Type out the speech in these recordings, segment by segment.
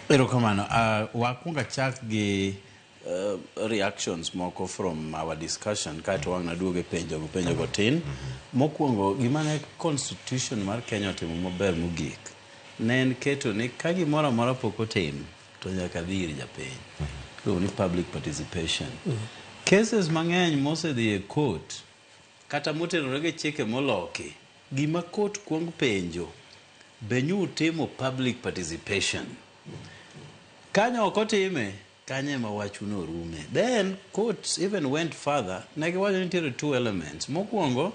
Erokamano. Wakwong achak gi reactions moko from our discussion, kaeto wang' naduog e penjo go tin. Mokwongo, gima ne constitution mar Kenya otimo maber mogik ne en keto ni ka gimoro amora pok otim to nyaka dhi ir japiny. Iluongo ni public participation. Cases mang'eny mosedhi e court kata motenore gi chike moloki, gima court kuong penjo, be nyutimo public participation? Kanyo ok otime, kanyo ema wachuno rume. Then courts even went further, ne giwacho ni nitiere two elements. Mokwongo,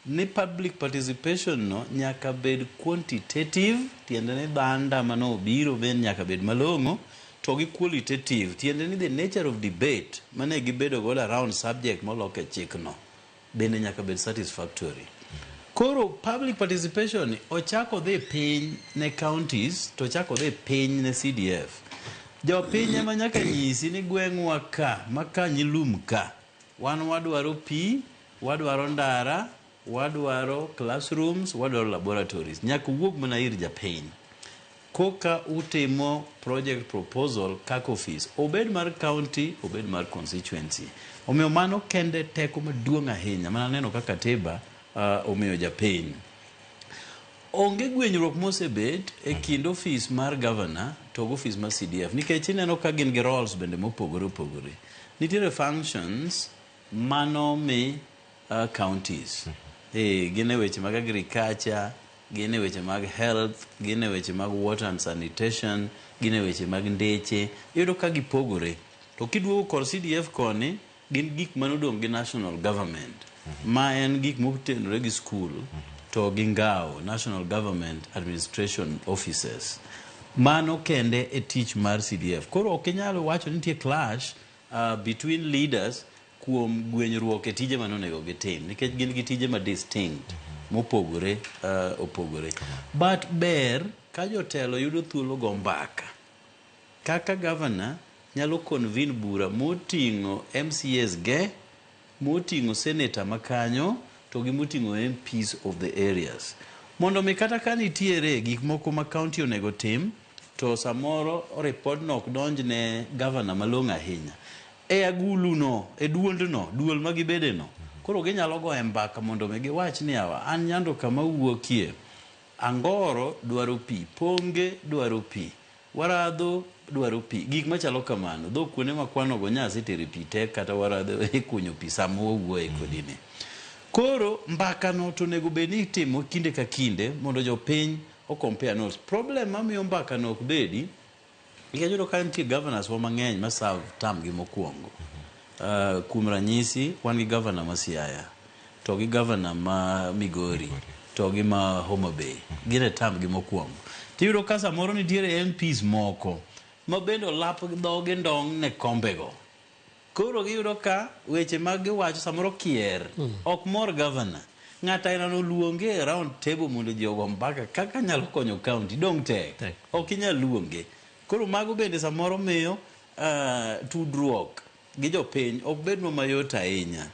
ni public participation no nyaka bed quantitative, tiende ni dhanda manobiro bende nyaka bed malong'o, to gi qualitative, tiende ni the nature of debate mane gibedo godo around subject molok e chikno bende nyaka bed satisfactory. Koro public participation ni ochako dhi piny ne counties to ochako dhi piny ne CDF. Jopiny ema nyaka nyisi ni gweng'wa ka, ma ka nyilum ka, wan wadwaro pi, wadwaro ndara, wadwaro classrooms, wadwaro laboratories. Nyaka wuog mana ir japiny. Koka utimo project proposal kaka office, obed mar county, obed mar constituency. Omiyo mano kende teko maduong' ahinya mana neno ka katiba omiyo japiny. Onge gwenyruok mosebet e kind ofis mar governor to gi ofis mar CDF, nikech ineno ka gin gi roles bende mopogore opogore. Nitiere functions manomi counties. Gin e weche mag agriculture, gin e weche mag health, gin e weche mag water and sanitation, gin e weche mag ndeche. Iyudo ka gipogore. To kiduogo kor CDF koni, gin gik manodong' gi national government, ma en gik motenore gi school to gi ngao, national government administration offices. Mano kende e tich mar CDF. Koro ok inyal wacho ni nitie clash between leaders kuom gwenyruok e tije manonego gitim, nikech gin gi tije ma distinct, mopogore opogore. But ber ka jotelo yudo thuolo go mbaka. Kaka governor nyalo convene bura moting'o MCAs ge, moting'o senator makanyo, to gi moting'o MPs of the areas. Mondo mi kata ka nitiere gik moko ma county onego tim, to samoro report no ok donj ne governor malong'o ahinya. E agulu no, e duond no, duol ma gibede no, koro ginyalo goye mbaka mondo mi giwach ni awa, an Nyando kama wuokie, Angoro dwaro pi, Ponge dwaro pi, Waradho dwaro pi, gik machalo kamano. Dho kuonde ma kwano go nyasetere pi tek, kata Waradho ikunyo pi sama wawuoye kodi ni. Koro mbaka no to onego bed ni itimo kinde ka kinde mondo jopiny o compare notes. Problem mamiyo mbaka no ok bedi, nikech iyudo ka nitie governors wa mang'eny ma serve term gi mokwongo. Kuom ranyisi, wan gi governor ma Siaya, to gi governor ma Migori, to gi ma Homa Bay. Gin e term gi mokwongo. Tiyudo ka samoro nitiere MPs moko ma bende olap dhogi ndong' ne kombego. Koro giyudo ka weche mag giwacho samoro kier, ok mor governor. Ng'ato aina no luonge e round table mondo ji ogo mbaka kaka nyalo konyo county, dong' tek. Tek. Ok inyal luonge. Koro mago bende samoro miyo tudruok gi jopiny ok bed mayot ahinya.